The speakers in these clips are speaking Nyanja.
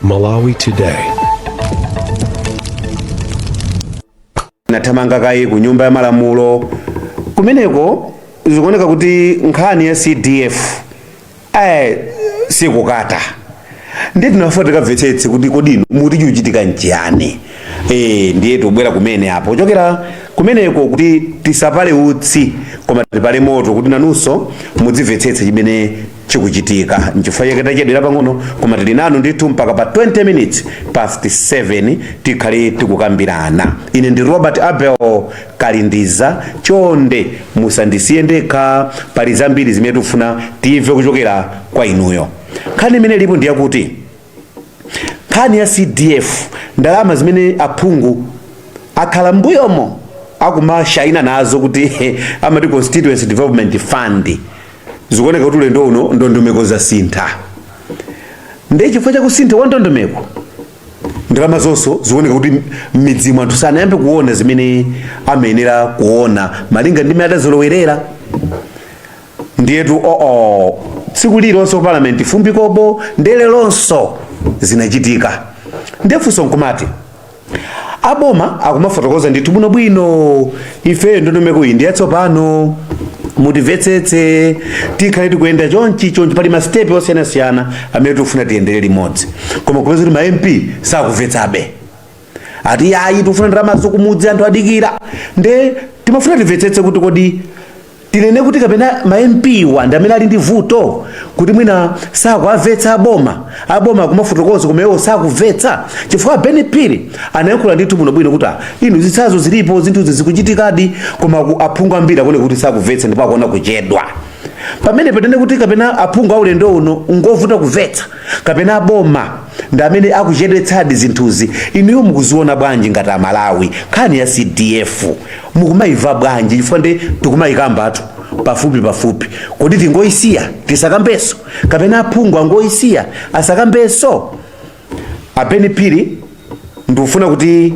Malawi Today. Nathamanga kaye ku Nyumba ya Malamulo. Kumeneko zikuoneka kuti nkhani ya CDF sikukata, ndiye tinafuna tikamvetsetse kuti kodi inu muti chikuchitika nchiyani? Ndiye tubwera kumene apo kuchokera kumeneko kuti tisapale utsi koma tipale moto, kuti nanunso mudzimvetsetse chimene chikuchitika. Nchifukwa chake tachedwera pang'ono, koma tili nanu ndithu mpaka pa 20 minutes past 7, tikhale tikukambirana. Ine ndi Robert Abel Kalindiza. Chonde musandisiye ndekha, pali zambiri zimene tikufuna timve kuchokera kwa inuyo. Nkhani imene ilipo ndiyakuti nkhani ya CDF, ndalama zimene aphungu akhala mbuyomo akumashaina nazo kuti amati Constituency Development Fund, zikuoneka kuti ulendo uno ndondomeko zasintha. Ndiye chifukwa chakusintha kwa ndondomeko, ndalama zonso zikuoneka kuti m'midzimu anthu sanayambe kuona zimene amayenera kuona malinga ndi mmene adazolowerera. Ndiyetu oo tsiku lililonse ku Parliament fumbi kobo ndelelonso zinachitika. Ndiye funso nkumati, aboma akumafotokoza ndithu bwinobwino, ifeyo ndondomeko iyi ndi yatsopano, mutimvetsetse, tikhale tikuyenda chonchi chonchi, pali masitepe osiyanasiyana amene tikufuna tiyendere limodzi. Koma kupeza kuti ma MP sakumvetsabe, ati ayi, tikufuna ndalamazo kumudzi, anthu adikira. Nde timafuna timvetsetse kuti kodi tinene kuti kapena ma MP wa ndi amene ali ndi vuto, kuti mwina sakuamvetsa aboma, aboma akumafotokoza koma iwo sakumvetsa? Chifukwa Ben Phiri anayankhula ndithu bwinobwino kuti ah, inu, zitsanzo zilipo, zinthuzi zikuchitikadi, koma aphungu ambiri akuoneka kuti sakumvetsa ndipo akuona kuchedwa. Pamene patene kuti kapena aphungu aulendo uno ngovuta kumvetsa, kapena aboma ndi amene akuchedwetsadi zinthuzi? Inuyo mukuziona bwanji ngati Amalawi? Nkhani ya CDF mukumayimva bwanji? Chifukwa ndi tikumayikambatu pafupi pafupi. Kodi tingoyisiya tisakambenso, kapena aphungu angoyisiya asakambenso? A Ben Phiri, ndikufuna kuti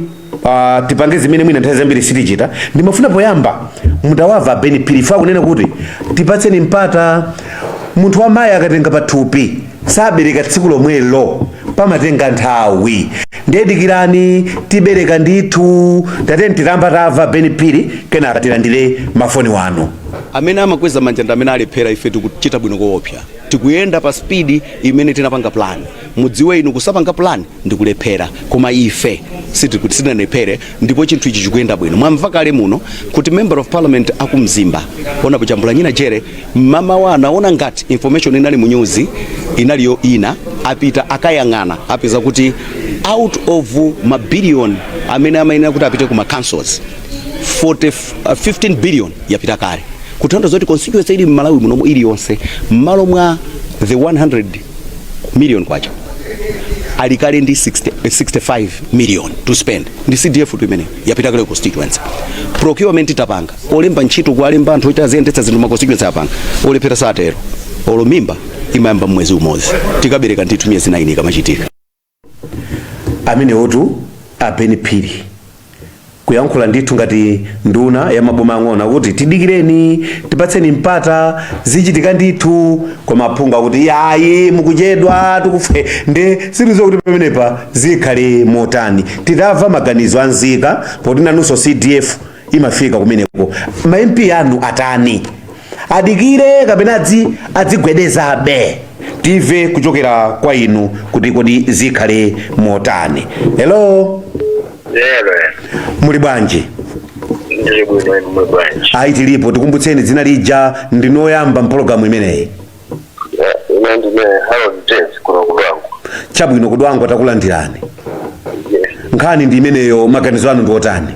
tipange zimene mwina nthawi zambiri sitichita. Ndimafuna poyamba mutawamva Ben Phiri fa kunena kuti tipatseni mpata. Munthu wamayi akatenga pathupi sabereka tsiku lomwelo, pamatenga nthawi. Ndiye dikirani, tibereka ndithu. Tateni titamba tamva Ben Phiri, kenaka tilandire mafoni wanu. Amene amakweza manja ndi amene alephera. Ife tikuchita bwino koopsa, tikuyenda pa speed imene tinapanga plan. Mudziwe inu, kusapanga plan ndikulephera, koma ife sitinalephere ndipo chinthu ichi chikuyenda bwino. Mwamva kale muno kuti Member of Parliament akumzimba onapo Chambula Nyina Jere mamawa anaona ngati information inali mu news inaliyo ina, apita akayang'ana, apeza kuti out of mabiliyoni amene amayenera kuti apite ku ma councils, 40, 15 billion yapita kale, kutanthauza kuti constituency ili m'Malawi munomo iliyonse, m'malo mwa the 100 million kwacha, ali kale ndi 60, 65 million to spend. Ndi CDF tu imene yapita kale constituency. Procurement tapanga, olemba ntchito kualemba anthu oti aziyendetsa zinthu ma constituency apanga. Olephera satero, olo mimba imayamba mwezi umodzi, tikabereka ndithu miyezi 9 ikamachitika. Amenewotu a Ben Phiri kuyankhula ndithu ngati nduna ya maboma ang'ono, akuti tidikireni, tipatseni mpata, zichitika ndithu. Koma aphungu akuti yayi, mukuchedwa, tikufe. Nde sitidziwa kuti pamenepa zikhale motani. Titamva maganizo anzika, poti nanunso CDF imafika kumeneko, ma MP anu atani? Adikire kapena adzigwedezabe? Timve kuchokera kwa inu kuti kodi zikhale motani. Hello. Lero. Muli bwanji? Ndili bwino, inu muli bwanji? Ayi, tilipo. Tikumbutseni dzina lija, ndinoyamba mpologalamu imeneyi. Ine ndine Harold Days, kuno kuDwangwa. Chabwino, kuDwangwa takulandirani. Yes. Nkhani ndi imeneyo, maganizo anu ndi otani?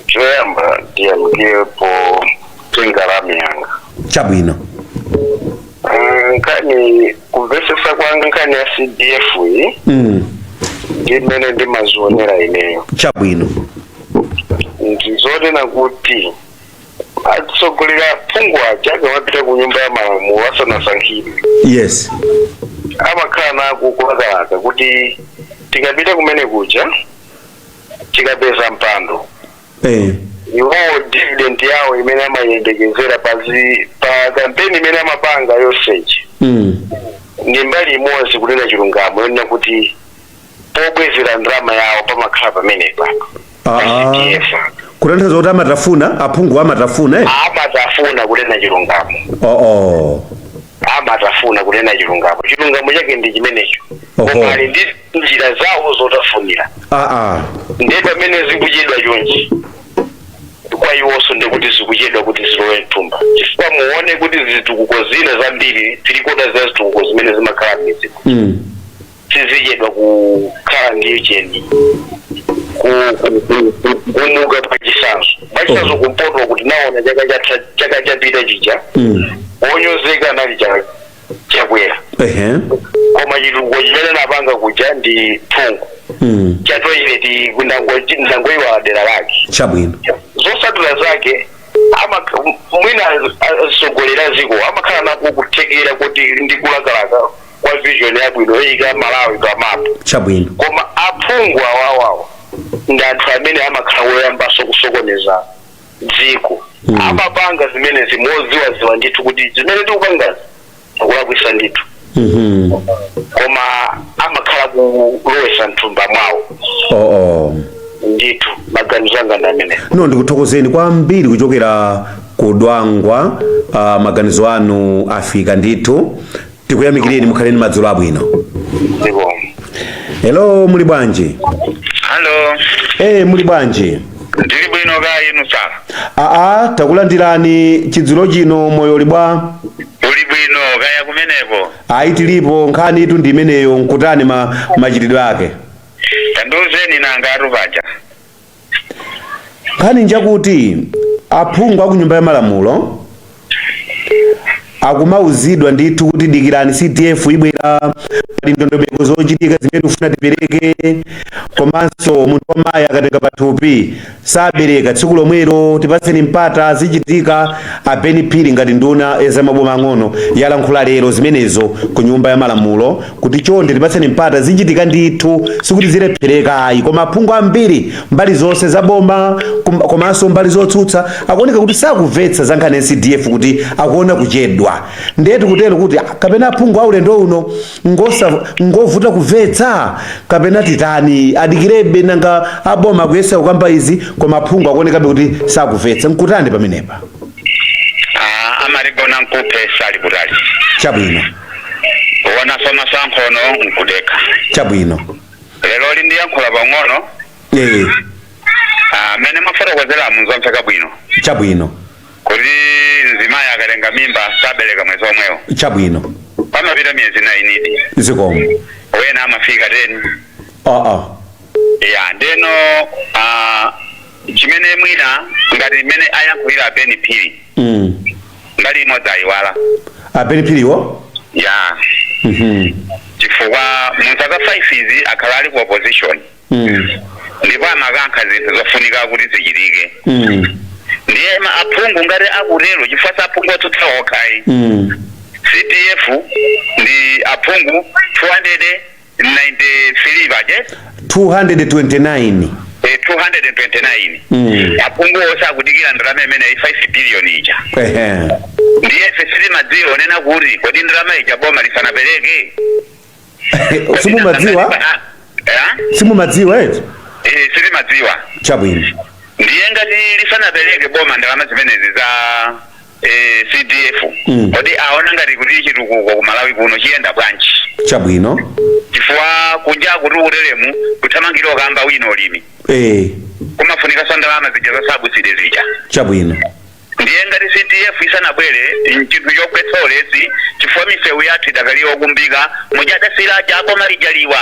Choyamba ndiyamikire potenga lamya yanga. Chabwino. Nkhani, kumvesesa kwanga nkhani ya CDF iyi ndi mmene ndimazionera ineyo, ndizonena kuti atsogoleri, aphungu aja akamapita ku Nyumba ya Malamulo asanasankhidwe, amakhala nako kulakalaka kuti tikapita kumene kuja, tikapeza mpando, iwowo dividend yawo imene amayembekezera pa kampeni imene amapanga yonseji, Ndi mbali imodzi, kunena chilungamo, yonena kuti pobwezera ndalama yawo pamakhala pamenepa pa CDF. Kutanthauza kuti amatafuna, aphungu amatafuna, eh? Amatafuna, kunena chilungamo. Oh. Amatafuna, kunena chilungamo, chilungamo chake ndi chimenecho. Koma ali ndi njira zawo zotafunira. Ndiye pamene zikuchedwa chonchi kwa iwonso, ndikuti zikuchedwa kuti zilowe mthumba, chifukwa muone kuti zitukuko zina zambiri, tirikota za zitukuko zimene zimakhala m'midzi sizichedwa kukhala ndi cheni kumuka. Pachisanzo kumpoto kuti naona chaka chatha, chaka chapita chija, wonyozeka anali Chakwera, koma chitukuko chimene napanga kuja ndi phungu cha toilet, ndangoiwala dera lake. Zotsatira zake mwina atsogoleri ziko amakhala nako kuthekera kuti ndi kulakalaka kwa vision yabwino yoyika Malawi pa mapu, koma aphungu awawawa ndi anthu amene amakhala woyambaso kusokoneza dziko. Amapanga zimenezi moziwaziwa ndithu kuti zimene tikupangazi akulakwisa ndithu, koma amakhala kulowesa mthumba mwawo. Oh. Ndithu, maganizo anga ndi amene. No, ndikuthokozeni kwambiri kuchokera ku Dwangwa. Maganizo anu afika ndithu, tikuyamikireni, mukhaleni madzulo abwino. Ndiko. Hello, muli bwanji? Halo. Muli bwanji? Ndili bwino, ka inu sala? Aa, takulandirani chidzulo chino, moyo uli bwa? Uli bwino, kaya kumeneko? Ayi, tilipo. Nkhani itu ndi imeneyo, nkutani machitidwe ake? Tandiuzeni nanga atupaja. Nkhani njakuti aphungu aku Nyumba ya Malamulo akumauzidwa ndithu kuti dikirani, CDF ibwera, pali ndondomeko zochitika zimene tifuna tipereke, komanso munthu wamayi akatenga pathupi sabereka tsiku lomwelo, tipatseni mpata, zichitika. A Ben Phiri ngati nduna ya zamaboma ang'ono yalankhula lero zimenezo ku Nyumba ya Malamulo kuti chonde tipatseni mpata, zichitika ndithu, sikuti zilephereka ayi. Koma aphungu ambiri mbali zonse zaboma komanso mbali zotsutsa akuoneka kuti sakumvetsa za nkhani ya CDF, kuti akuona kuchedwa. Ndiye tikutero kuti kapena aphungu aulendo uno ngovuta kumvetsa, kapena titani? Adikirebe? Nanga aboma akuyesa kukamba izi, koma aphungu akuonekabe kuti sakumvetsa, nkutani pamenepa? Ah, amaligona nkuphe sali kutali. Kuonanso masankhono nkudeka. Lero lindiyankhula pang'ono. Ah, mene mafotokozeramu nzomveka bwino kuti mzimayi akatenga mimba sabereka mwezi omwewo. Pamapita miyezi 9. Zikomo. Wena amafika 10. Ya, ndeno chimene mwina ngati mmene ayankhulira a Ben Phiri, mbali imodzi ayiwala. A Ben Phiriwo? Ya. Chifukwa mu zaka 5 izi akhala ali ku opposition, ndipo amakankha zinthu zofunika kuti zichitike. Ndiye ma aphungu ngati akutero, chifukwa sa aphungu otsutsa okhayi, CDF ndi aphungu 293 baje. 229. 229. Aphungu onse akudikira ndalama imene 5 billion ija. Ndiye ife sitimadziwa onena kuti kodi ndalama ija boma lisanapereke. Simumadziwa? Eh? Simumadziwa eti? Eh, sitimadziwa. Ndiye ngati lisanapereke boma ndalama zimenezi za CDF, kodi aona ngati kuti chitukuko ku Malawi kuno chiyenda bwanji? Chifukwa kunja kuti uteremu kuthamangira okamba wina ulimi, kumafunika ndalama zija za subsidy zija. Ndiye ngati CDF isanabwere, chinthu chogwetsa ulesi, chifukwa misewu yathu idakali yokumbika muchadasira chako malijaliwa.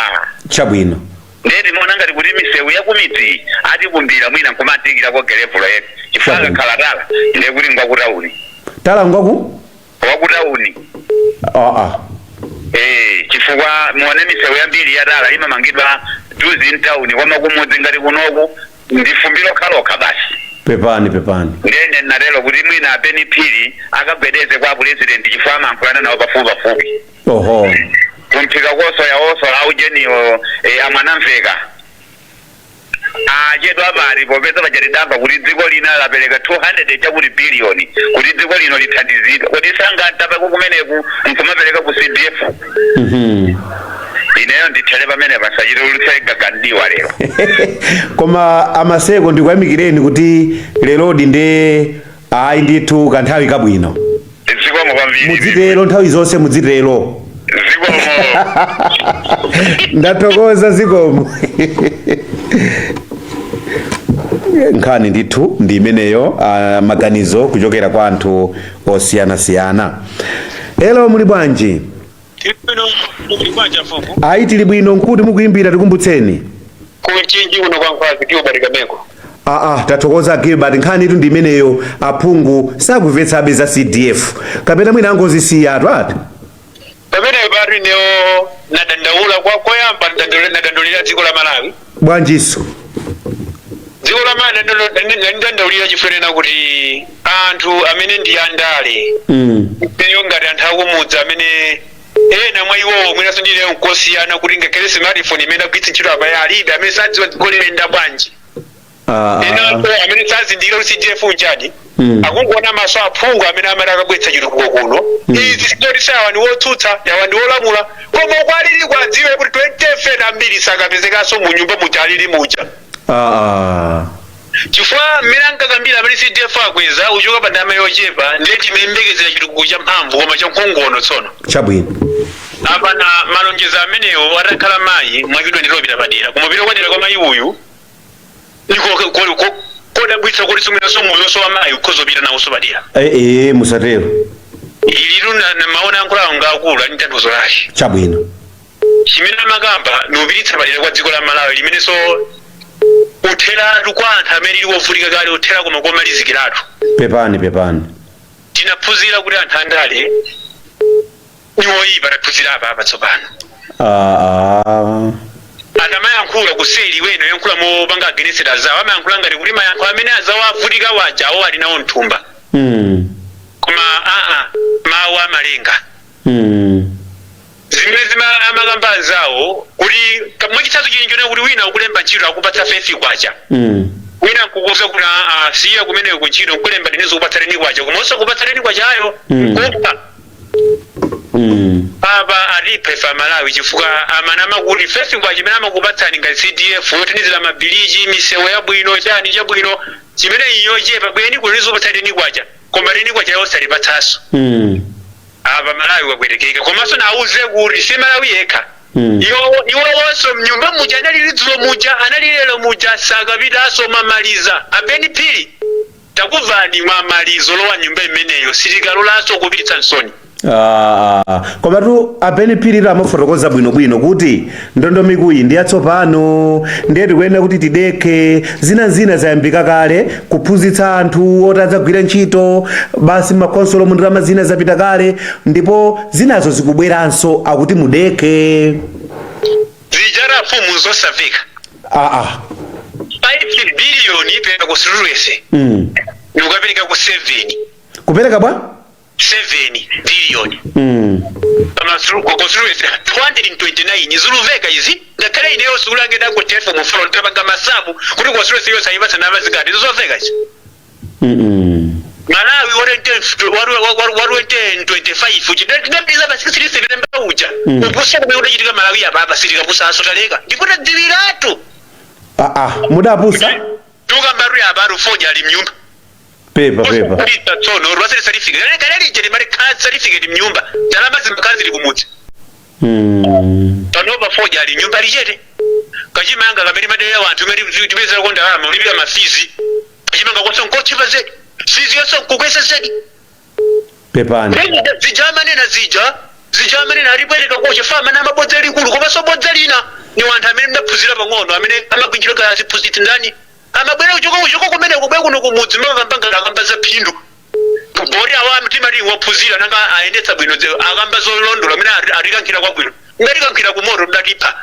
Ndiye timaona ngati kuti misewu yakumidzi atikumbira, mwina nkumatikirako gravel yetu, chifukwa akakhala tala ndiye kuti ngwakutauni. Tala ngwaku? Wakutauni. Eh, chifukwa muone misewu yambiri ya tala imamangidwa duzi mtawuni, koma kumudzi ngati kunoku ndi fumbi lokhalokha basi. Pepani, pepani. Ndene natero kuti mwina a Ben Phiri akagwedeze kwa president, chifukwa amayankhulana nawo pafupi pafupi. Kumphika kosoya osola aujeniwo, amwanamveka. Achedwa pali popeza pachatidamva kuti dziko lina lapereka 200 chakuti biliyoni kuti dziko lino lithandizidwe, kuti sangatapeko kumeneku nkumapereka ku CDF. Ineyo ndithere pamene pasachite ulitse gagandiwa lero. Koma amaseko, ndikuyamikireni kuti lerodi nde ayi ndithu kanthawi kabwino. Zikomo kwambiri. Mudzitero nthawi zonse, mudzitero. Zikomo. Ndathokoza, zikomo. Nkhani ndithu ndi imeneyo, maganizo kuchokera kwa anthu osiyanasiyana. Elo, muli bwanji? Tili muli bwanji, mfumu? Ayi, tili bwino. Nkuti mukuyimbira, tikumbutseni. Kunchinji kuno kwa Nkhwazi, Gilbert Kameko. Aa, tathokoza Gilbert. Nkhani itu ndi imeneyo, aphungu sakumvetsabe za CDF kapena mwina angozisiyatu ati? Pamene patu ineyo nadandaula kwa koyamba, nadandaulira dziko la Malawi. Bwanjiso? Dziko la Malawi ndandaulira chifukwa kuti anthu amene ndi andale, ineyo ngati anthu akumudzi amene ena mwa iwowo mwinanso ndineyo nkosiyana kuti ngakhale smartphone imene agwiritsa ntchito apa alibe, amene sadziwa dziko liyenda bwanji, enanso amene sazindikira kuti CDF nchani, akungoona maso aphungu amene amati akabweretsa chitukuko kuno. Izi sizoti sawa ndi wotsutsa, yawa ndi wolamula, koma kwalili kwadziwe kuti 20 ambiri sakapezekanso mu nyumba muja alili muja, chifukwa mmene ankakambira amene CDF akweza uchoka pa ndalama yochepa, ndiye timayembekezera chitukuko cha mphamvu koma cha nkhongono tsono. Apana malonjezo amenewo atakhala mayi mwachidwa ndilopita padera, koma pita kwadera kwa mayi uyu niko kodabwitsa kuti simwinanso moyonso wa mayi ukhozopita nawonso padera. Musatero. Ilitu maona yankhulawo ngaakulu ali tanthauzo lake. Chimene amakamba niupititsa padera kwa dziko la Malawi limenenso utheratu kwa anthu amene lili wovutika kale, uthera koma komalizikiratu. Pepani, pepani. Tinaphunzira kuti anthu andale ni woyipa, taphunzira apa apa tsopano. Akamayankhula kuseli weno yankhula mopanga against azawo, amayankhula ngati kuti mayankho amene azawo avutika waja awo ali nawo mthumba, koma aa, mawu amalenga. Zimene zima amakamba anzawo kuti mwachitsanzo chili nchonena kuti wina ukulemba ntchito akupatsa 5 kwacha, wina nkukuza kuti aa, siya kumeneko kuntchito, nkulemba ndine zikupatsa 10 kwacha, koma osakupatsa 10 kwachayo kupha. Apa atiphe fa Malawi chifukwa amanama kuti 5 kwacha imene amakupatsani ngati CDF yotinizira mabiliji, misewu yabwino, chani chabwino, chimene iyo chepa bweni kuno zikupatsa 10 kwacha, koma 10 kwacha yosalipatsanso. Apa Malawi wabwerekeka, komanso nauze kuti si Malawi yekha. Iwowonso mnyumba muja analili dzulo muja, anali lero muja, sakapitanso mamaliza. Abeni Phiri, takuvani, mwamalizo lowa nyumba imeneyo, sitikalolanso kupititsa nsoni. Komatu abeni Phiri amafotokoza bwinobwino kuti ndondomeko iyi ndi yatsopano, ndiye tikuyenera kuti tidekhe, zina zina zayambika kale, kuphunzitsa anthu oti adzagwira ntchito basi makonsolo mu ndalama zina zapita kale, ndipo zinazo zikubweranso, akuti mudekhe. Zijara mfumu zosamveka. 5 biliyoni ipereka ku constituency, ndikukapereka ku 7. Kupereka bwa? 7 biliyoni constituency 229. Ziluveka izi, ngakhale ineyo sikulange ndangotefo mufulo nditapanga masamu kuti constituency yonse ayipatsa ndalama zingati, zizoveka izi. Malawi wa 2025 tinapeza pa 16 September uja, kupusa kumene kudachitika Malawi apa apa sitikapusanso, taleka ndipo tadziwiratu. Mudapusa. Tukambatu apa arufoja ali mnyumba. Pepa, pepa. Osagulitsa tsono lwasire certificate kale lije limali khala certificate mnyumba, ndalama zimakhala zili kumudzi. Panopa foja ali nyumba lichete, kachimanga kamene madera wanthu imene tipezerako ndalama ulipira ma fees, kachimanga konse nkochipa zedi, fees yonse nkukwesa zedi. Pepani. Zija amanena zija, zija amanena alibwereka koche fama na mabodza likulu, komanso bodza lina ni wanthu amene mdaphunzira pang'ono amene amagwinjira kaya aziphunzitsi ndani, amabwera kuchoka kumene kubwera kuno kumudzi mapambanga akamba za phindu bori awa timati wophunzira nanga ayendetsa bwino akamba zolondola amene atikankhira kwabwino, ngatikankhira kumoto mdatipha.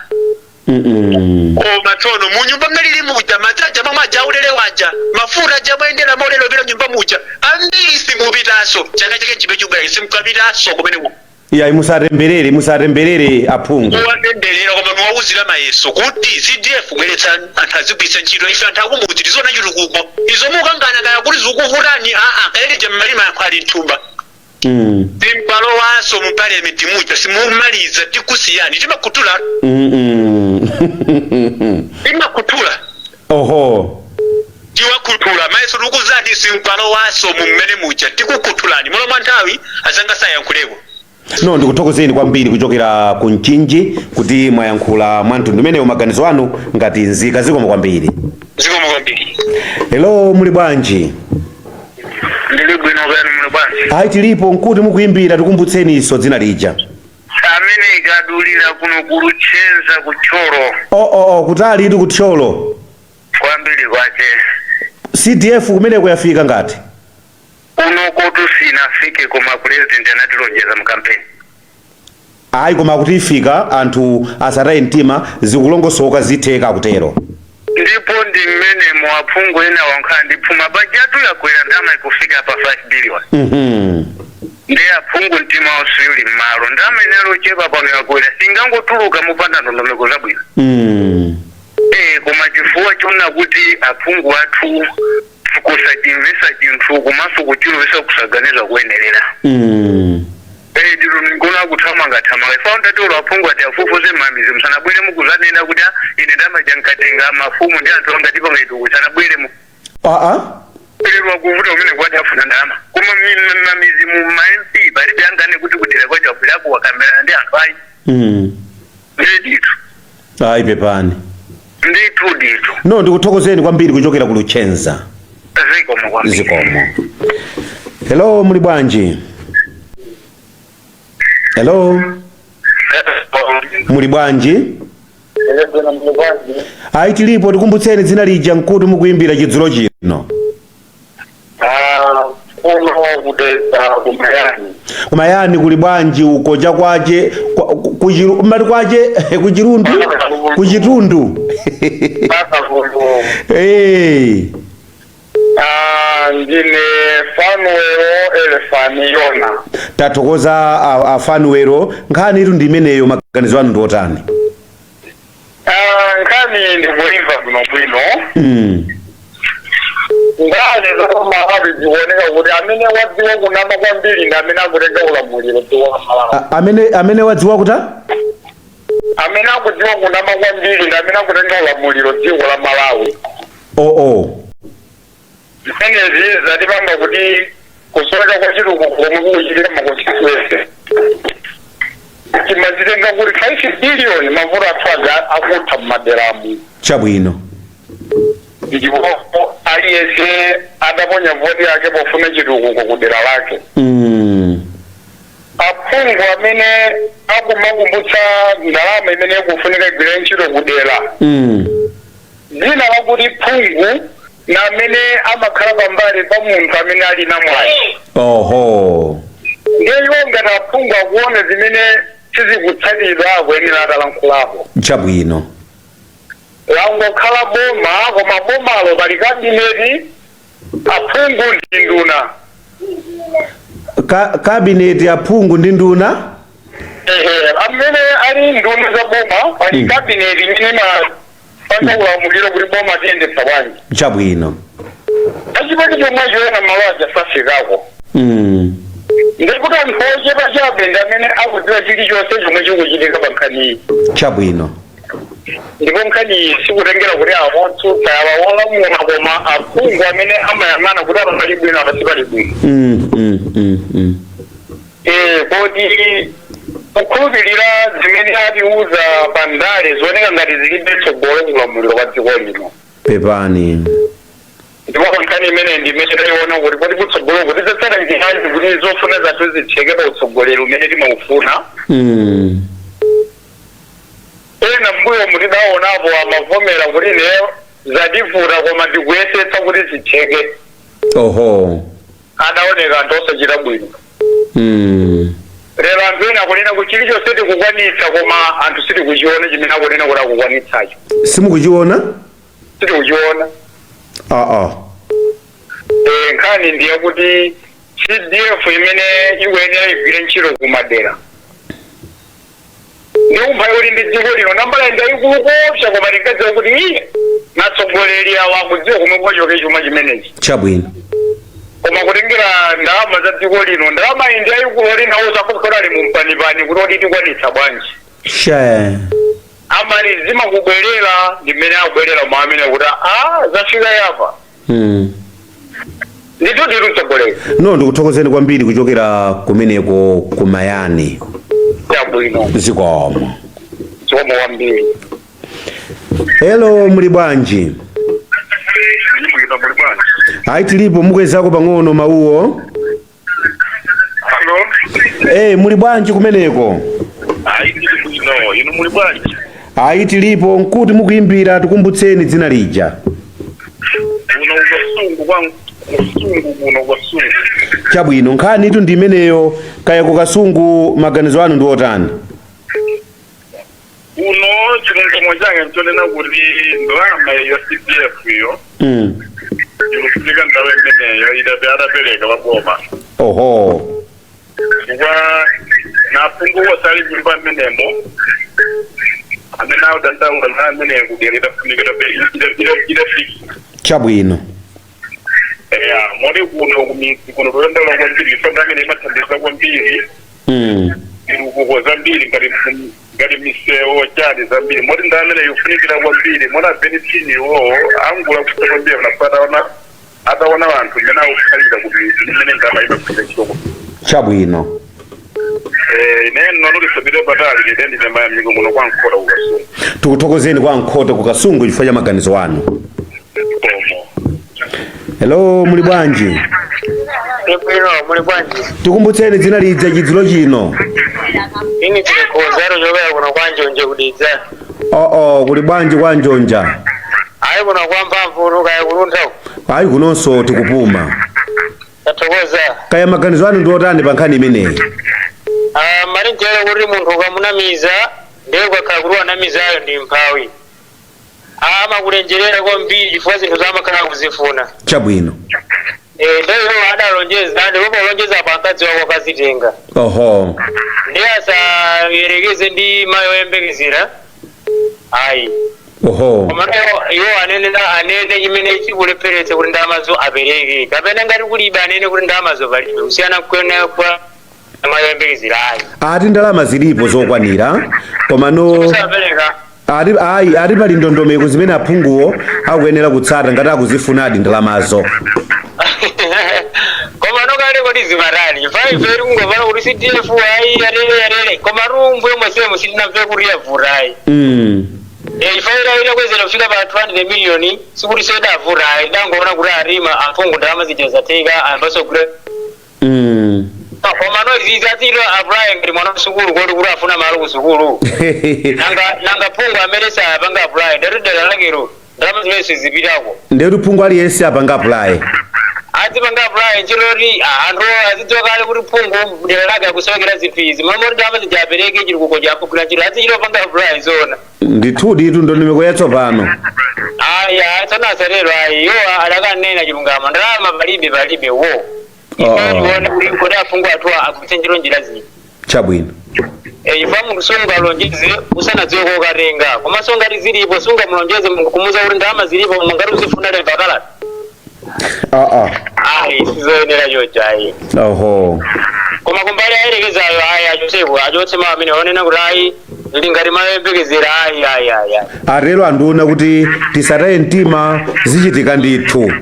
Koma tsono munyumba mnalili muja madzaja momwe aja aulere waja mafuta aja mwayendera maulere opita nyumba muja ambiri simupitanso chaka chake chipe chubwera, simukapitaso kumeneko. Iya, musatemberere, musatemberere aphungu. Kuwatemberera, koma niwawuzira mayeso kuti CDF bweretsa anthu azigwiritsa ntchito. Ife anthu akumudzi tiziona chitukuko. Izo mukangana kaya kuti zikuvutani, aa, kayelija mmalima yankho ali mthumba. Timpalowanso mu parliament muja, simumaliza, tikusiyani, timakutula. Timakutula. Tiwakutula mayeso, tikuzati simpalowanso mu mmene muja, tikukutulani mulo mwa nthawi azanga sayankhuleko. No, ndikuthokozeni kwambiri kuchokera ku Mchinji kuti mwayankhula mwa mtundu umenewo maganizo anu ngati nzika. Zikomo kwambiri. Zikomo kwambiri. Hello, muli bwanji? Ndili bwino, kani muli bwanji? Ayi, tilipo. Nkuti mukuyimbira, tikumbutseniso dzina lija. Amene ikadulira kuno ku Luchenza, kuThyolo. Oh, kutali itu, kuThyolo. Kwambiri kwache. CDF kumeneko yafika ngati? Kuno kotu sinafike, koma president anatilonjeza mu kampeni. Ayi, koma kuti ifika, anthu asataye mtima, zikulongosoka, zitheka kutero. Ndipo ndi mmene muaphungu ena wankhala ndiphuma bajatu yakwera, ndalama ikufika pa 5 billion. Ndi aphungu mtima usuli mmalo, ndalama inali ochepa, pano yakwera, singangotuluka mupanda ndondomeko zabwino. Koma chifukwa chona kuti aphungu athu kusachimvesa chinthu komanso kuchilowesa kusaganiza kuyenerera. Ndiro nkona kuthamanga thamanga. Ifa ndati aphungu ati afufuze mamizi, musanabwere mukuzanena kuti, "Ah, ine ndamaja nkatenga mafumu ndi anthu anga tipanga ituku," sanabwere mu Aa. lero akuvuta kumene kwati afuna ndalama, koma mamizi mu ma MP palibe angane kuti kudera kwacho abwerako wakambirana ndi anthu, ayi. Ndithu. Ayi, pepani. Ndithu, ndithu. No, ndikuthokozeni kwambiri kuchokera ku Luchenza. Zikomo kwambiri. Zikomo. Hello, muli bwanji? Hello, muli bwanji? Ayi, tilipo. Tikumbutseni dzina lija, nkuti mukuyimbira chidzulo chino? Kuno kudetsa, kumayani. Kumayani kuli bwanji uko chakwache mati kwache kuchirundu, kuchitundu? Paka kuno. Eh. Ndine Fanuelo Elefani Yona. Tathokoza a Fanuelo. Nkhani itu ndi imeneyo, maganizo anu ndi otani? Nkhani ndikuimva bwinobwino. Ndale zakumalawi zikuoneka kuti amene wadziwa kunama kwambiri ndi amene akutenga ulamuliro dziko la Malawi. Amene wadziwa kuta? Amene akudziwa kunama kwambiri ndi amene akutenga ulamuliro dziko la Malawi. Oo. Zimenezi zatipanga kuti kusoweka kwa chitukuko komwe kukuchitika ma constituency, timazitenga kuti 5 billion mavuto athu aja akutha mmaderamu. Ndipo aliyense adaponya voti yake pofuna chitukuko kudera lake. Aphungu amene akumakumbutsa ndalama imene ikufunika igwire ntchito kudera, dzina lakuti phungu na amene amakhala pambali pa munthu amene ali namwayi. Ndiye iwo ngati aphungu akuona zimene sizikutsatidwa, akuyenera atalankhulapo. Langokhala boma, koma bomalo pali cabinet, aphungu ndi nduna. Cabinet, aphungu ndi nduna? Ehe, amene ali nduna za boma pali cabinet imene imapanga ulamuliro kuti boma tiyendetsa bwanji. Achipati chomwecho ena malo aja safikako. Ndikuti anthu ochepa chabe ndi amene akudziwa chilichonse chomwe chikuchitika pa nkhaniyi. Ndipo nkhaniyi sikutengera kuti awotsutsa, awa wolamula, koma aphungu amene amayang'ana kuti apa pali bwino, apa sipali bwino. Kodi kukhulupirira zimene atiuza pa ndale zioneka ngati zilibe tsogolo kulamuliro kwa dziko lino. Pepani. Ndipo nkhani imene ndi imene tayiona kuti kodi kutsogolo kuti tidzatsata njiranji kuti zofuna zathu zitheke pa utsogoleri umene timaufuna. Ena mbuyo mutidaonapo amavomera kuti ineyo zativuta, koma ndikuyesetsa kuti zitheke. Adaoneka anthu osachita bwino. Lero anthu ena akunena kuti chilichonse tikukwanitsa, koma anthu sitikuchiona chimene akunena kuti akukwanitsacho. Simukuchiona? Sitikuchiona. Aa. Nkhani ndiye kuti CDF imene ikuyenera igwire ntchito kumadera. Ndi umphawi uli ndi dziko lino, nambala ndayikulu koopsa, koma tinkadziwa kuti iye natsogoleri awo akudziwa komwe kwachoke chuma chimenechi. Koma kutengera ndalama za dziko lino, ndalama iyi ndi yayikulu, oti nawo zakukhala ali mumpanipani kuti oti tikwanitsa bwanji. Amani zimakubwerera ndi mmene akubwerera mwa amene kuti a zafika yapa. Ndithu ndithu, mtsogoleri. No, ndikuthokozeni kwambiri kuchokera kumeneko kumayani. Chabwino. Zikomo. Zikomo kwambiri. Hello, muli bwanji? Bwino, muli bwanji? Ayi, tilipo. Mukwezako pang'ono mawuwo. Hello. Muli bwanji kumeneko? Ayi, ndili bwino, inu muli bwanji? Ayi, tilipo. Nkuti mukuyimbira? Tikumbutseni dzina lija. Kuno kukasungu, kwa kusungu, kuno kukasungu. Chabwino, nkhani itu ndi imeneyo. Kaya kukasungu maganizo anu ndi otani? Kuno chilungamo chake nchonena kuti ndalama ya CDF iyo ikufunika nthawi imeneyo idape adapereka paboma. Chifukwa naphungu wosali nyumba mmenemo amene audandaula na ameneyo kudera idafunika idafika. Eya, moti kuno kumidzi kuno todandaula kwambiri chifukwa amene imathandiza kwambiri zitukuko zambiri ngati ngati misewu, chani zambiri, moti ndi amene ikufunikira kwambiri. Moti abenefini iwowo angula kusa kwambiri anapata ataona anthu mmene akukhalira kumidzi ndi mmene ndalama imagwira ntchito. Ine nono lisapite patali, ine ndine mayamiko kuno kwa Nkhota kukasungu. Tikuthokozeni kwa Nkhota kukasungu chifukwa cha maganizo anu. Komo. Hello, muli bwanji? Bwino, muli bwanji? Tikumbutseni dzina lija chidzulo chino. Ini tilikozero chokera kuno kwa Njonje kudidza. Oo, kuli bwanji kwa Njonja? Ayi, kuno kwa mphamvu, kaya kuluntha. Ayi, kunonso tikupuma. Tathokoza. Kaya maganizo anu ndi otani pa nkhani imeneyi? Ah, mali njere kuti munthu ukamunamiza, ndiye ukakhala kuti wanamizayo ndi mphawi, amakulenjerera kwambiri chifukwa zinthu zamakhala kuzifuna. Ndiye iwo adalonjeza, ndipo polonjeza apo akazi wako akazitenga. Ndiye asayerekeze ndi mayi oyembekezera, ayi. Koma iwo anene anene chimene chikulepheretsa kuti ndalamazo apereke, kapena ngati kulibe anene kuti ndalamazo palibe, kusiyana kwene kwa mayi oyembekezera, ayi. Ati ndalama zilipo zokwanira, komano sapereka. Ati ayi, ati pali ndondomeko zimene aphunguwo akuyenera kutsata ngati akuzifunadi ndalamazo. Koma nokale kodi zimatani? Chifukwa ife tikungomvana kuti CDF ayi, yarere yarere, koma rumbu yomwe semu sitinamve kuti yavuta, ayi. Chifukwa ila kwezera kufika pa 200 miliyoni, sikuti sedavuta, ayi. Dangoona kuti arima amphungu ndalama zija zatheka, ambaso kule. Koma no izi atiro apply ngati mwana wa sukulu, kodi kuti afuna malo ku sukulu. Nanga phungu amene sapanga apply, ndati dera lakero ndalama zimene sizipitako? Ndetu phungu aliyense apanga apply. Azipanga apply nchiloti anthu azidziwa kale kuti phungu dera lake akusowekera zinthu izi, momwe ndalama zija apereke chitukuko chakugwira ntchito, azichita panga apply zona. Ndithudi itu ndondomeko yatsopano. Ayi, ayi, tsono asatero, ayi. Iwo adakanena chilungamo, ndalama palibe, palibe wo. Ife tione kuti kodi aphungu athu agwiritse ntchito njira ziti. Chifukwa munthu sungalonjeze usanadziwe kokatenga, komanso ngati zilipo sungamulonjeze kumuza kuti ndalama zilipo, koma ngati uzifuna lemba kalata. Ayi, sizoyenera chocho, ayi. Koma kumbali ayerekezayo, ayi, achotseko, achotse mawu amene onena kuti ayi, ndi ngati mayembekezera, ayi, ayi, ayi, ayi. Atero andiona kuti tisataye mtima, zichitika ndithu.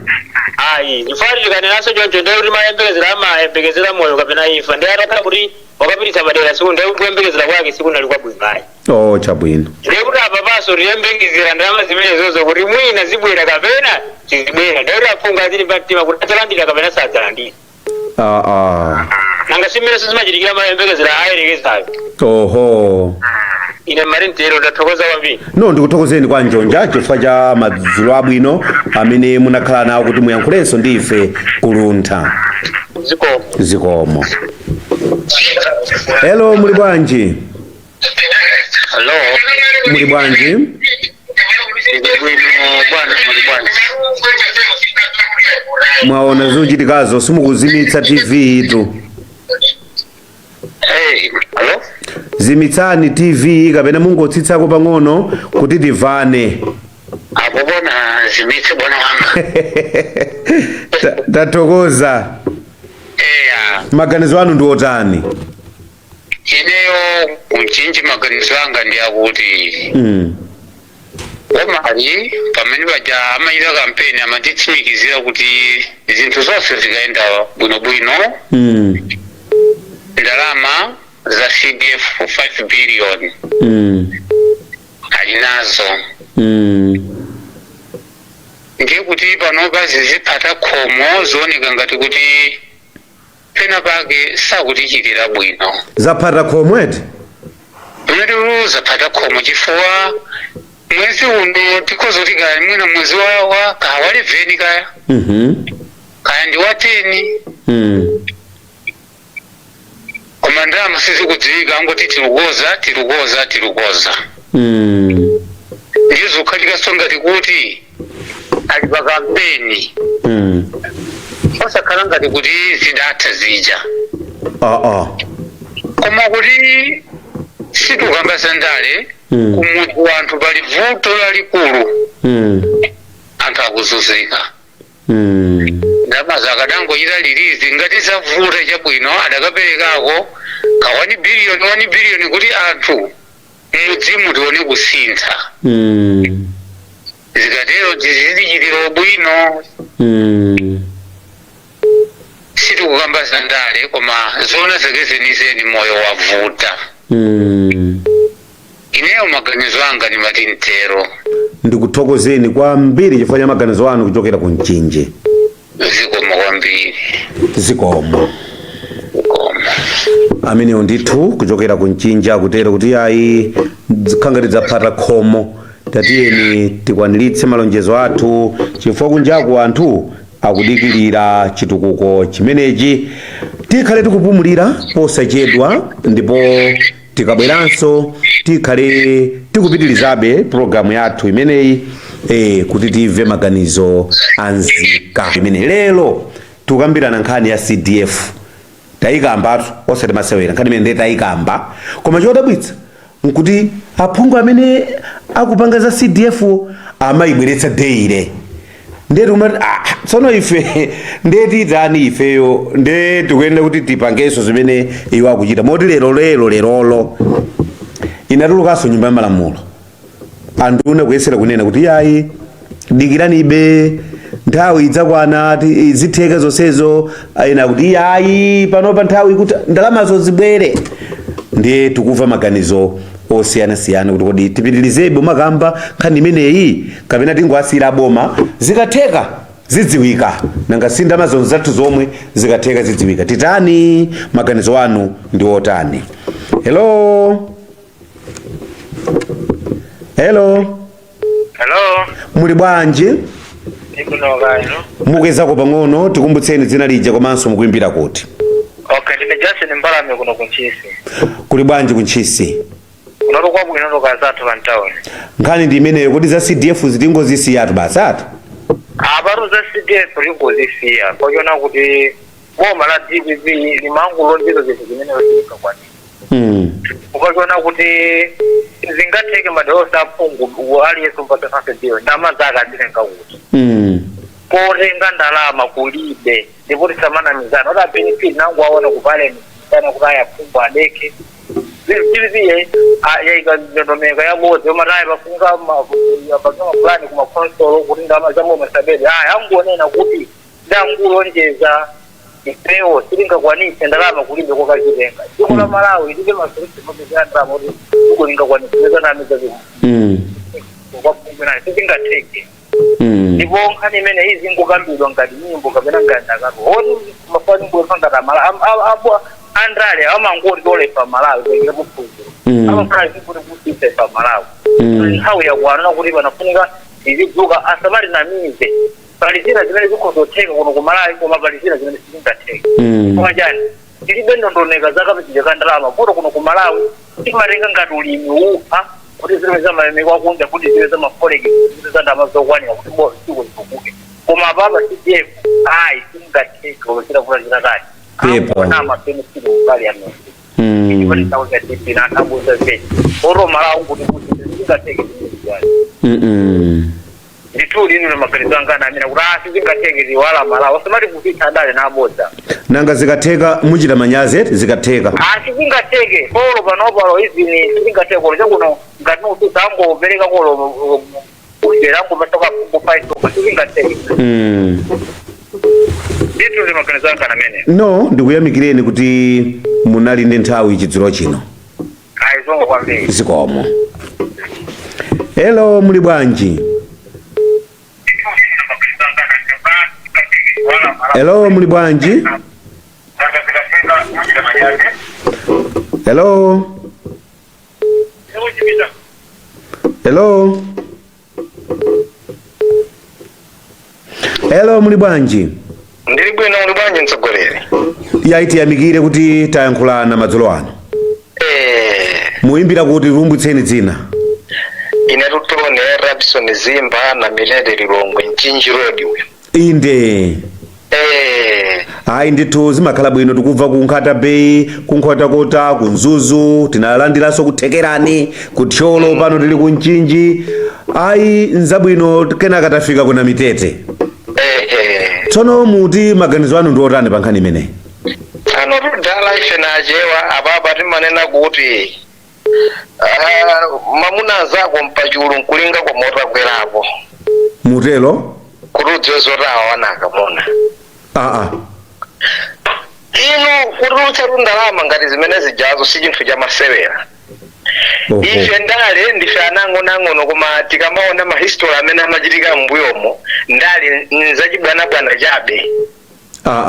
Ayi, chifukwa tikanenaso choncho, ndiye kuti mayembekezera amayembekezera moyo kapena imfa, ndiye atakhala kuti wakapititsa padera siku, ndiye kuyembekezera kwake sikunali kwabwino, ayi. Oh, chabwino. Ndiye kuti apa paso tiyembekezera ndalama zimenezozo kuti mwina zibwera kapena sizibwera, ndiye kuti aphungu azili pa mtima kuti adzalandira kapena sadzalandira. Nanga simmene zimachitikira mayembekezera ayerekezayo? Ine mali mtero, ndathokoza kwambiri. No, ndikuthokozeni kwa Njonja chifukwa cha madzulo abwino amene munakhala nawo kuti muyankhulenso ndi ife kuluntha. Zikomo. Zikomo. Hello, muli bwanji? Hello. Muli bwanji? Ndili bwino bwana, muli bwanji? Mwaona zochitikazo, simukuzimitsa TV itu. Hey, hello? Zimitsani TV kapena mungotsitsako pang'ono kuti tivane. Apo bwana, zimitse bwana wanga. Tathokoza. Eya. Maganizo anu ndi otani? Ineyo kumchinji maganizo anga ndi akuti bomali pamene paja amayita kampeni amatitsimikizira kuti zinthu zonse zikayenda bwinobwino, ndalama za CDF 5 billion ali nazo. Ndiye kuti panopa ziziphata khomo zooneka ngati kuti pena pake sakutichitira bwino. Zaphata khomo eti? Pamene zaphata khomo chifukwa mwezi uno tikhoza kuti kaya mwina mwezi wa kaya wa 11 kaya kaya ndi wa 10, koma ndalama sizikudziwika, angoti tilukoza tilukoza tilukoza. Ndiye zikukhalikaso ngati kuti ali pa kampeni, osakhala ngati kuti zidatha zija. Koma kuti sitikukamba za ndale, kumudzi wanthu pali vuto lalikulu, anthu akuzunzika. Ndalama zakadangochita release ngati zavuta chabwino, adakaperekako ka 1 billion 1 billion kuti anthu mudzimu tione kusintha. Zikatero tizichitira bwino. Sitikukamba za ndale, koma zona zake zenizeni moyo wavuta. Ineyo maganizo anga ndimati mtero. Ndikuthokozeni kwambiri chifukwa cha maganizo anu kuchokera ku Mchinji. Zikomo kwambiri. Zikomo. Zikomo. Amenewo ndithu kuchokera ku Mchinji akutero kuti ayi, zikhangati zaphata khomo, tatiyeni tikwaniritse malonjezo athu chifukwa kunjaku anthu akudikirira chitukuko chimenechi. Tikhale tikupumulira posachedwa, ndipo tikabweranso tikhale tikupitirizabe pulogalamu yathu imeneyi, kuti timve maganizo anzika imene lero tikukambirana nkhani ya CDF. Tayikambatu, osati masewera, nkhani imene ndiye tayikamba, koma chodabwitsa nkuti aphungu amene akupanga za CDF amayibweretsa daily. Ndiye tikumati tsono ife ndiye titani? Ifeyo ndiye tikuyenera kuti tipangenso zimene iwo akuchita, moti lero lero lerolo inatulukanso nyumba ya malamulo, anduna kuyesera kunena kuti yayi, dikiranibe, nthawi idzakwana, zitheka zonsezo. Ayina kuti yayi, panopa nthawi kuti ndalamazo zibwere. Ndiye tikumva maganizo osiyanasiyana kuti kodi tipitirizebe umakamba nkhani imeneyi kapena tingoasiyira boma, zikatheka zidziwika, nanga si ndalama zathu zomwe, zikatheka zidziwika. Titani? Maganizo anu ndi otani? Hello, hello. Hello. Muli bwanji? Ndikunoka ino. Mukwezako pang'ono, tikumbutseni dzina lija komanso mukuimbira kuti? Okay, ndine Justin Mbalame kuno kuntchisi. Kuli bwanji kuntchisi? Kunoto kwabwino toka zathu pa town. Nkhani ndi imeneyo, kuti za CDF zitingozisiyatu basi atu? Apatu za CDF lingozisiya kwachiona kuti boma la DPP limangolonjeza zinthu zimene zingakwanira. Ukachiona kuti zingatheke madera onse aphungu aliyense umpatsa 5 billion, ndalama zake azitenga kuti? Kotenga ndalama kulibe, ndipo tisamanamizana oti a benefit nangu aona ku parliament sana kuti ayaphungu adeke. DPP yaika ndondomeko yabodzi yomwe tayi pafunika mapulani kuma khonsolo kuti ndalama zaboma sabere. Aya angonena kuti ndangulonjeza, ifewo sitingakwanise, ndalama kulibe kokazitenga. Dziko la Malawi lilibe ma source mopezera ndalama kuti dziko lingakwanise kupeza ndalama zazi kwaphungu nayo, sizingatheke. Ndipo nkhani imene izingokambidwa ngati nyimbo kapena ngati ndakatulo oti mafani ngofa ngati amala andale amangoti tolefa Malawi kuengera kuphunziro, amafana zikuti kusisa ifa Malawi. Nthawi yakwana kuti panafunika izidzuka, asamatinamize. Pali zina zimene zikhozotheka kuno ku Malawi, koma pali zina zimene sizingatheke. Koma chani, tilibe ndondomeko zakapezedwe ka ndalama kuno kuno ku Malawi. Timatenga ngati ulimi upha kuti zipeza malemeko akunja, kuti zipeza ma forex, zipeza ndalama zokwanira kuti dziko litukuke. Koma apapa CDF ayi, singatheke, olosera kuti chitatali. Pepa. Angonama benefit ku parliament. Chipani chawo cha DP na anthu abodza zedi oro Malawi kuti sizingatheke zimene. Ndithu lino maganizo anga amene kuti sizingatheke tiwala Malawi osamati kupitsa andale nabodza. Nanga zikatheka muchita manyazi eti zikatheka? Sizingatheke polo panopalo izini sizingatheke kolo chakuno ngati nukutsutsa angopereka kolo kudera angopatoka kufaitoka sizingatheke. Ndithu ndi maganizo anga amene. No, ndikuyamikireni kuti munali ndi nthawi chidzulo chino. Ayi, zikomo kwambiri. Zikomo. Hello, muli bwanji? Hello, muli bwanji? Hello, hello, hello, muli bwanji? Ndili bwino, muli bwanji mtsogoleri? Yayi, tiyamikire kuti tayankhulana madzulo ano. Muyimbira kuti? Lumbutseni dzina. Ine tutone Rabson Zimba na Milele, Lilongwe, Mchinji Road uyu. Inde. Ayi ndithu, zimakhala bwino tikubva ku Nkhata Bay, ku Nkhotakota, ku Mzuzu, tinalandiranso kuthekerani, ku Thyolo, pano tili ku Mchinji. Ayi, nzabwino. Kenaka tafika kuna Mitete. Tsono muti maganizo anu ndi otani pa nkhani imeneyi? Ano tudala ife nachewa apapa timanena kuti mamuna anzako mpachulu nkulinga kwa motakwerapo. Mutelo? Kuti udziwe zoti awa anakamuna. Aa. Inu kutulutsa ndalama ngati zimene zijazo si chinthu chamasewera. Ife ndale ndife anang'onoang'ono, koma tikamaona ma history amene amachitika m'mbuyomo, ndale nzachibwanabwana chabe.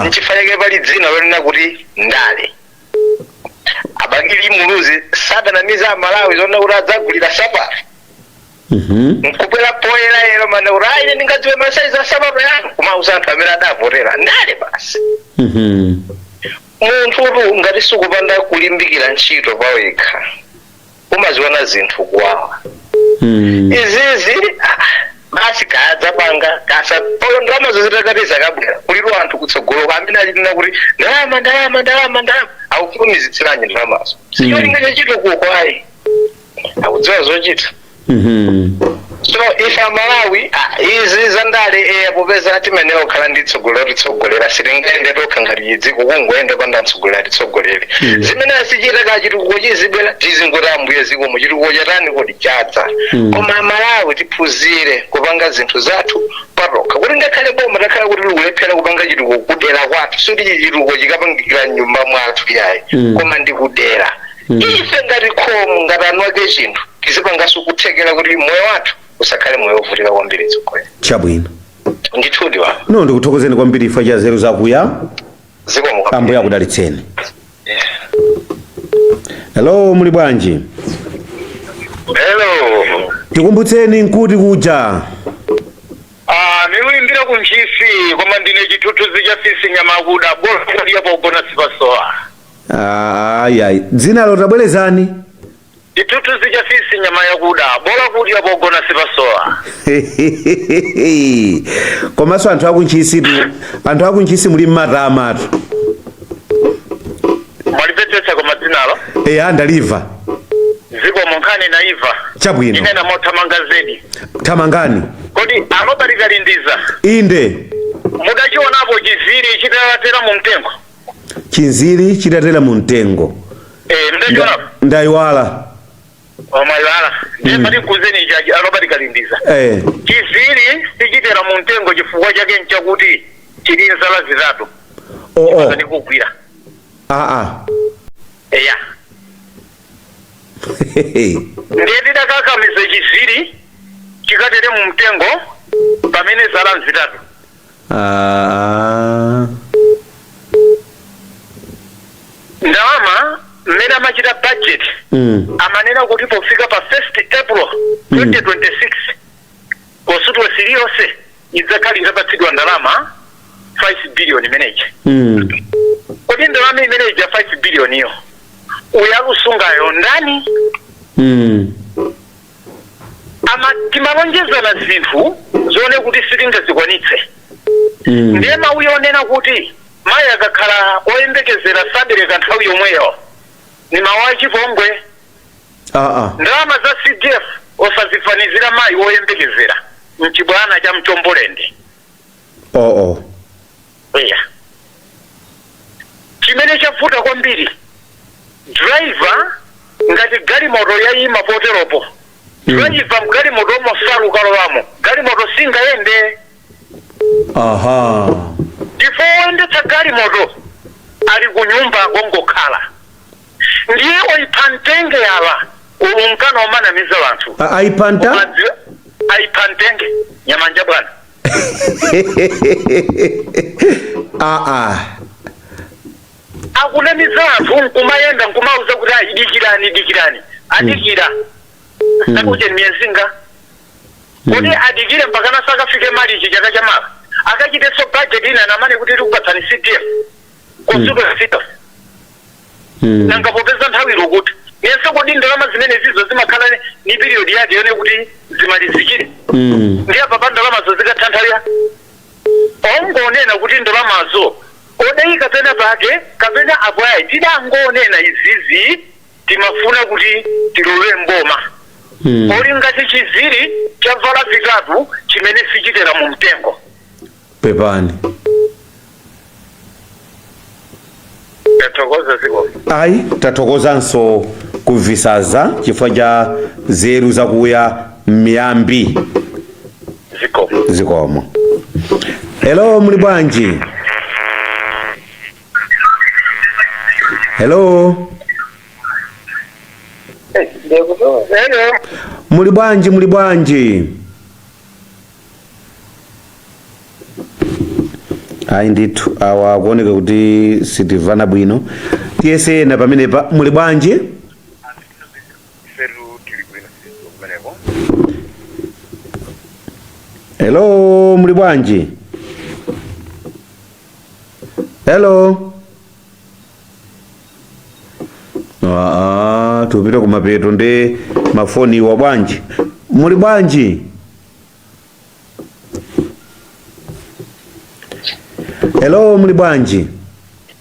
Nchifukwa pali dzina lonena kuti ndale. Abakili Muluzi sadanamiza Amalawi zonena kuti adzagulira sapato. Nkubwera poyera ero mana kuti ayi, ine ndingadziwe masaizi a sapato yanu, kumauza anthu amene adavotera. Ndale basi. Munthutu ngati sukupanda kulimbikira ntchito pawekha, umaziona zinthu kuwawa. Izizi basi kadzapanga kasa polo ndalama zozitakati zakabwera kuliro anthu kutsogolo amene achitina kuti ndalama, ndalama, ndalama, ndalama, akufulumizitsiranji ndalamazo? Sicholinga chachitukuko ayi, akudziwa zochita. So ife Amalawi, izi zandale popeza timayenera kukhala ndi tsogolero titsogolera, sitingayende tokha ngati chidziko kungoyenda panda mtsogoleri atitsogolere. Zimene asichita ka chitukuko chizibwera, tizingoti ambuye zikomo, chitukuko chatani kodi chadza. Koma Amalawi tiphunzire kupanga zinthu zathu patokha, kuti ngakhale boma takhala kuti likulephera kupanga chitukuko kudera kwathu, sikuti chitukuko chikapangikira mnyumba mwathu yayi. Koma ndi kudera ife ngati khomo, ngati anu ake chinthu tizipanganso kuthekera kuti moyo wathu usakhale moyo wovutika kwambiri tsogolera. Chabwino. Ndithudi wa. No, ndikuthokozeni kwambiri chifukwa cha nzeru zakuya. Zikomo. Ambuye akudalitseni. Hello, muli bwanji? Hello. Tikumbutseni nkuti kuja? Ndikuimbira ku Ntchisi, koma ndine chithuthuzi cha fisi nyama akuda bola kudya pogona sipasowa. Ayi ayi, dzinalo tabwerezani. Chithuthuzi cha fisi nyama yakuda bola kudya pogona sipasowa. Komanso anthu akuntchisi tu, anthu akuntchisi muli mmatamatu. Mwalipetsetsa koma dzinalo? Eya, ndaliva. Zikomo, nkhani naiva. Chabwino. Ine namothamanga zedi. Thamangani. Kodi Arobert Kalindiza? Inde. Mudachionapo chinziri chitatera mu mtengo? Chinziri chitatera mu mtengo? Eh, mudachionapo? Ndayiwala. Omwayiwala, ndiye pati nkuzeni cha Arobert Kalindiza. Chinziri sichitera mu mtengo, chifukwa chake nchakuti chili nzala zitatu. Oo. Ndikugwira. Aa. Eya, ndiye tidakakamiza chinziri chikatere mu mtengo pamene zala nzitatu. Ndalama mmene amachita budget, amanena kuti pofika pa 1st April 2026 constituency iliyonse idzakhala itapatsidwa ndalama 5 billion imeneyi. Kodi ndalama imeneyi ya 5 billion iyo uyalusungayo ndani? Ama timalonjezana zinthu zone kuti sitingazikwanitse. Ndiye mawu yonena kuti mayi akakhala oyembekezera sabereka nthawi yomweyo. Ni mawu achipongwe. Ndalama za CDF osazifanizira mayi woyembekezera mchibwana cha mchombolende. Eya, chimene chavuta kwambiri, driver ngati galimoto yayima poteropo, driver mgalimoto omosaluka lowamo, galimoto singayende. Ndipo woyendetsa galimoto ali ku nyumba kongokhala, ndiye oyipha mtenge yala ulunkana omanamiza wanthu. Ayipanta? Ayipha mtenge nyamanja bwana. Akunamiza anthu nkumayenda nkumauza kuti ayidikirani dikirani, adikira sakuti miyezinga kuti adikire mpaka sakafike malichi chaka chamala akachitenso budget ina namane kuti tikupatsani CDF kusuka sita. Nanga popeza nthawi ilo kuti yense, kodi ndalama zimene zizo zimakhala ni period yake yone kuti zimalizikire? Ndiye apa ndalamazo zikatha nthawi ya ongonena kuti ndalamazo odai kapena pake kapena apo ayi, tidangonena izizi timafuna kuti tilowe mboma. Oli ngati chiziri chavala vitatu chimene sichitera mu mtengo. Pepani. Tathokoza ziko. Ayi, tathokozanso kuvisaza chifukwa cha zeru zakuya miyambi. Ziko. Zikomo. Hello, muli bwanji? Hello. Hello. Muli bwanji? Muli bwanji? Ayi ndithu, awa kuoneka kuti sitivana bwino. Tiyesena pamenepa. Muli bwanji? Ifetu tili bwino kumeneko. Hello, muli bwanji? Hello. Tupita kumapeto ndi mafoni wa bwanji. Muli bwanji? Hello, muli bwanji?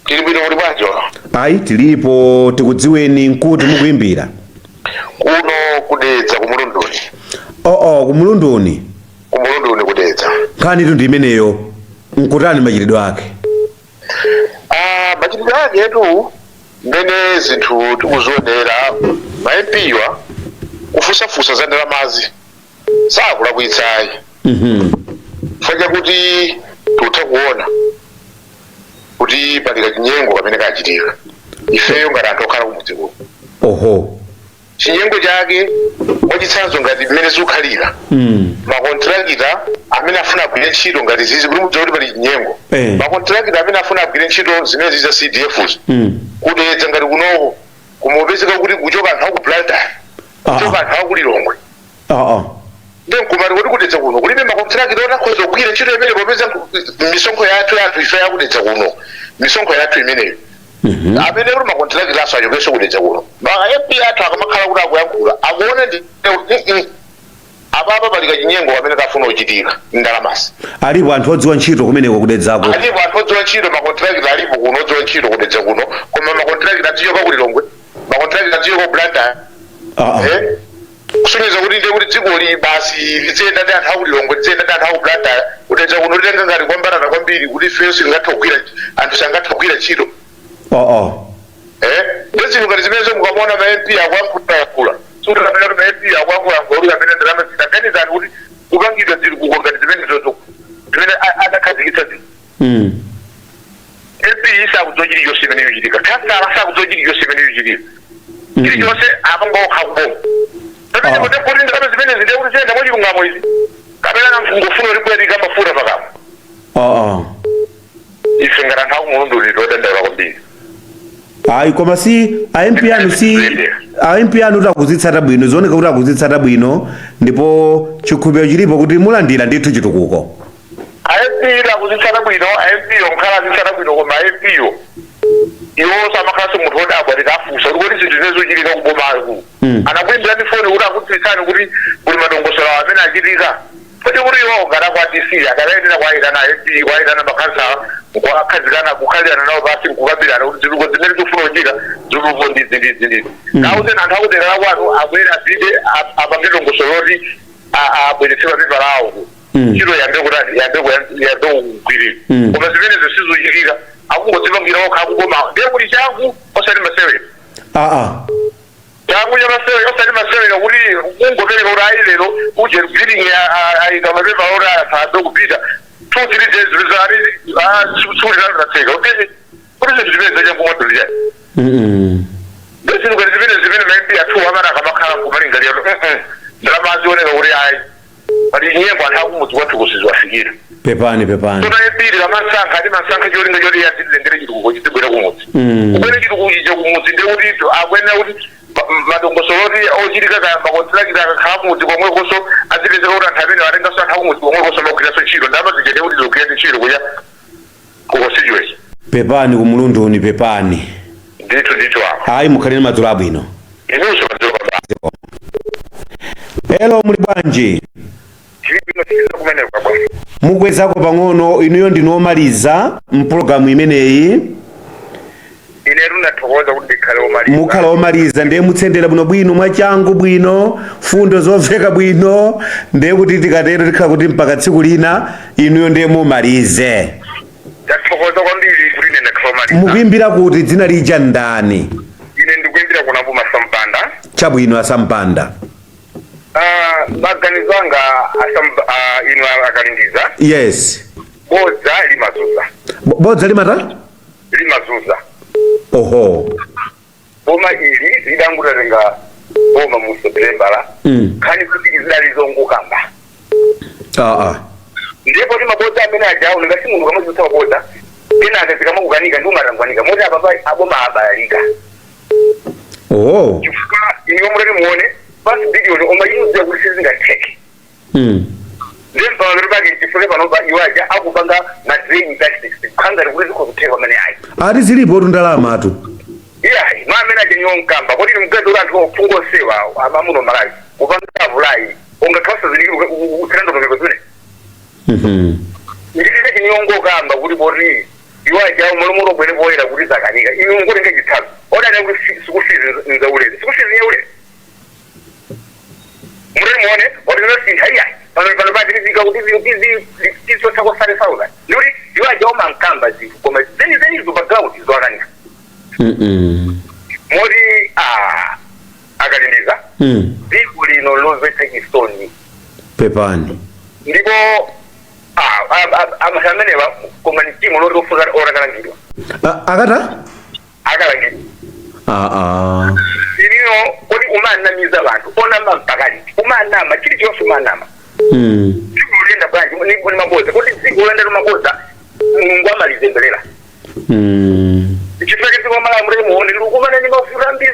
Tili bwino, muli bwanji? Ayi, tilipo. Tikudziweni nkuti mukuimbira? Kuno kudedza, kumulunduni. Oo, kumulunduni. Kumulunduni kudedza. Nkhani tu ndi imeneyo, nkutani machitidwe ake? Machitidwe ake tu, mmene zinthu tikuzionera, ma MP wa kufusafusa za ndalamazi sakulakwitsayi, chifukwa chakuti tikutha kuona kuti pali kachinyengo kamene kachitika ifeyo ngati anthu okhala kumudzi kuno. Chinyengo chake, mwachitsanzo, ngati mmene zikukhalira, makontrakita amene afuna agwire ntchito ngati zizi, kuti mudziwe kuti pali chinyengo, makontrakita amene afuna agwire ntchito zimene zizi za CDFs, kudedza ngati kunoko kumupezeka kuti kuchoka anthu aku Blantyre, kuchoka anthu aku Lilongwe. Ndi nkumati kuti kudedza kuno kulibe makontrakita oti akhoza kugwira ntchito imene, popeza misonkho yathu yathu ife yakudedza kuno, misonkho yathu imeneyo, amene kuti makontrakita aso achokenso kudedza kuno. Ma MP athu akamakhala kuti akuyankhula, akuone ndi apapa pali kachinyengo kamene kafuna kuchitika ndalamasi. Alipo anthu odziwa ntchito kumeneko kudedzako? Alipo anthu odziwa ntchito, makontrakita alipo kuno odziwa ntchito kudedza kuno, koma makontrakita adzichoka ku Lilongwe, makontrakita adzichoka ku Blantyre. Kusonyeza kuti ndiye kuti dzikoli basi liziyenda ndi anthu aku Lilongwe, liziyenda ndi anthu aku Blantyre. Kudedza kuno litenga ngati kwambarana kwambiri kuti ifeyo singathe kugwira, anthu sangathe kugwira ntchito. Ndi zinthu ngati zimenezo. Mukamuona ma MP akuyankhulayankhula, sikuti kapena kuti ma MP akuyankhulayankhula kuti kapena ndalama zitaganizani kuti kupangidwa zili kuko ngati zimenezozo zimene adakhazikitsa zinthu. MP sakudziwa chilichonse imene ikuchitika, kansala sakudziwa chilichonse imene ikuchitika, chilichonse apangokha kuboma pamene kuti kuti ndalama zimene zinde kuti ziyenda mwachilungamo izi, kapena ngofuna kuti bwerika mafuta pakamwa. Ife ngati anthu akumulunduli todandaula kwambiri. Ayi, koma si a MP anu, si a MP anu kuti akuzitsata bwino, zioneka kuti akuzitsata bwino, ndipo chikhulupiriro chilipo kuti mulandira ndithu chitukuko. A MP akuzitsata bwino, a MP yo nkhala azitsata bwino, koma a MP yo iwo samakhalanso munthu wodabwa tikafunsa kuti kodi zinthu zimene zikuchitika kubomaku, anakuimbirani foni kuti akudziwitsani kuti kuli madongosolo awo amene achitika, kodi kuti iwo ngati kwa DC akadayenera kuwayitana MP, kuwayitana makhansala. Kwakhazikana, kukhalirana nawo pasi, nkukambirana kuti zitukuko zimene zikufuna kuchita, zitukuko ndizi, ndizi, ndizi. Nauzeni anthu akudera la kwanu abwere, apite, apange dongosolo loti abweretse mapepala awo, ntchito yambe kutani, yambe kugwirira. Koma zimenezo sizochitika, akungodzipangira okha akuboma. Ndiye kuti changu osati masewera. Changu cha masewera, osati masewera, kuti kungopereka kuti ayi, lero uje bidding, ayika mapepa oti athabe kupita 2-3 days, rizari tsiku tatseka kuti zinthu zimene zachangu mwadulira. Ndezinthu ngati zimene ma MP athu amene akamakhala nkumalingalira, ndalama azioneka kuti ayi, pali nyengo, anthu akumudzi kwathu kusiziwafikira. Pepani, pepani. Tona mbiri kamasankha, ati masankha cholinga choti yazilengere chitukuko chizibwera kumudzi. Kubwera chitukuko chija kumudzi, ndekuti akuyenera kuti madongosolo oti ochitika kaya ma contractor akakhala kumudzi komwekonso, azipezeka kuti anthu amene atenganso anthu akumudzi komwekonso amagwiranso ntchito, ndalama zija ndekuti zigwira ntchito kuya ku constituency. Pepani kumulunduni, pepani. Ndithu, ndithu apo. Ayi, mukhale ndi madzulo abwino. Inunso madzulo pambana. Hello, muli bwanji? Chilibwino chiza kumeneko bwana. Mukwezako pang'ono, inuyo ndinomaliza mpulogalamu imeneyi. Ine tunathokoza kuti ndikhale omaliza. Mukhala omaliza, ndiye mutsendera bwinobwino, mwachangu bwino, fundo zomveka bwino. Ndiye kuti tikatero tikhala kuti mpaka tsiku lina inuyo ndiye mumalize. Tathokoza kwambiri kuti ine ndakhala omaliza. Mukuimbira kuti? Dzina lija ndani? Ine ndikuimbira kunapo Masampanda. Chabwino, Asampanda. Ah, maganizo anga inu akalindiza. Yes. Bodza limazuza. Bodza limata? Limazuza. Oho. Boma ili lidangutatenga boma mu Septembala, nkhani kuti zidali zongokamba. Ndipo timabodza amene ajawo, ngati munthu kamazutsa mabodza kenaka zikamakukanika ndi umatangwanika, moti apapa aboma abalalika. Chifukwa iniwo mutati muone 5 billion omwe imudziwa kuti sizingatheke. Ndiye mpamapero pake chifukwa panopa iwaja akupanga ma delaying tactics kukhangati kuti zikhozotheka pamene ayi. Ati zilipo tu ndalamatu. Iyayi, mwa amene aja niwo mkamba kuti mgazi kuti anthu ophungosewa amamuno Malawi kupanga apply ungakhalanso ziliki utsirandondomeko zimene ndichite chiniyongokamba kuti poti iwaja molomolo bwere poyera kuti zakanika. Inu mukutenga chitsanzo odani kuti school fees nzaulere, school fees nyaulere, mutati muone otinasintha. Iyayi, pano patilizika kuti tizotsa kwa 30,000, ndikuti iwaja omankamba zinthu koma zenizenizo pa ground zoakanika. Moti akalindiza, dziko lino lomvetsa chisoni. Pepani. Ndipo anthu amenewa koma ni timo loti ofuza orakalangidwa. Akata? Akalangidwa. Iniyo kodi umanamiza vanthu onama mpaka liti? Umanama chilichonse, umanama. Dziko liyenda bwanji ni mabodza? Kodi dziko liyenda mabodza, Mulungu amalizemberera. Chifukwa dziko Malawi mutati muone likumana ni mafuta ambiri,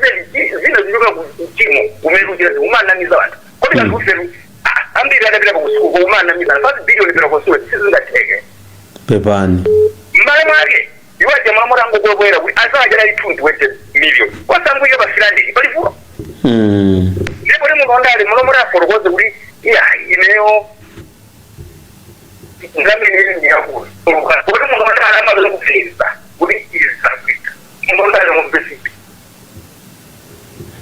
zina zichoka ku timo kumene kuchita umanamiza vanthu. Kodi kanthu ufenu ambiri adapita pakusuku umanamiza 5 billion pera kusuku sizingatheke. Pepani. Mmale mwake iwaja mwamuti angokwekwera kuti asawaja ali 20 million wasangwike pa 300 palivulo. Ndipo ndi munthu wandale muno muti aforokoze kuti iya, ineyo ngamene ndiyakulu kuti munthu wandale amapeza kupeza kuti izakuita munthu wandale mumvesipi.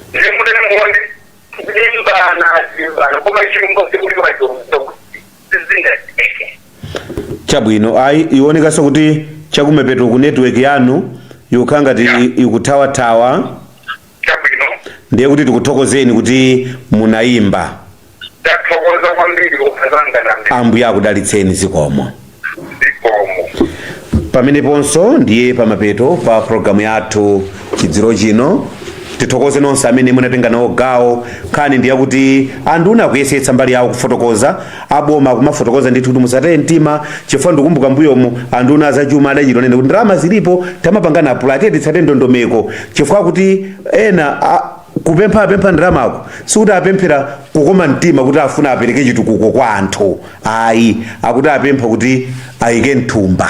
Ndiye mutene muone limbana limbana, koma chilungo sikuti wachoza kuti sizingatheke. Chabwino, ayi, ionekanso kuti chakumapeto ku network yanu ikukhala ngati ikuthawathawa. Chabwino. Ndiye kuti tikuthokozeni kuti munayimba. Tathokoza kwambiri kuphazanga nambe. Ambuye akudalitseni, zikomo. Zikomo. Pameneponso ndiye pamapeto pa programu yathu chidziro chino. Tithokoze nonse amene munatenga nawo gawo. Nkhani ndi yakuti anduna akuyesetsa mbali yawo kufotokoza, aboma akumafotokoza ndithu kuti musataye mtima, chifukwa ndikumbuka mbuyomu anduna azachuma adachita nene kuti ndalama zilipo, tamapangana apply, tiye titsate ndondomeko, chifukwa kuti ena kupempha apempha ndalamako sikuti apemphera kukoma mtima kuti afuna apereke chitukuko kwa anthu, ayi, akuti apempha kuti ayike mthumba.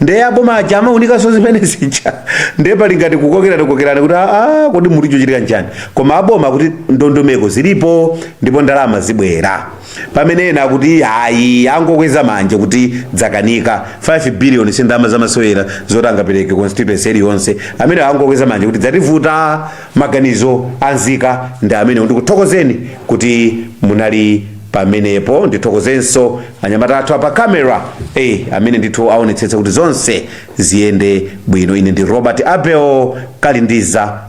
Ndiye aboma aja amaunikanso zimene zija, ndiye pali ngati kukokerana kukokerana kuti aa, kodi muti chochitika nchani? Koma aboma kuti ndondomeko zilipo ndipo ndalama zibwera. Pamene ena akuti ayi, angokweza manja kuti dzakanika, 5 billion si ndalama zamasewera zoti angapereke constituency iliyonse. Amene angokweza manja kuti dzativuta. Maganizo anzika ndi amene. Ndikuthokozeni kuti munali pamenepo. Ndithokozenso anyamata athu apa camera amene ndithu aonetsetsa kuti zonse ziyende bwino. Ine ndi Robert Abel Kalindiza.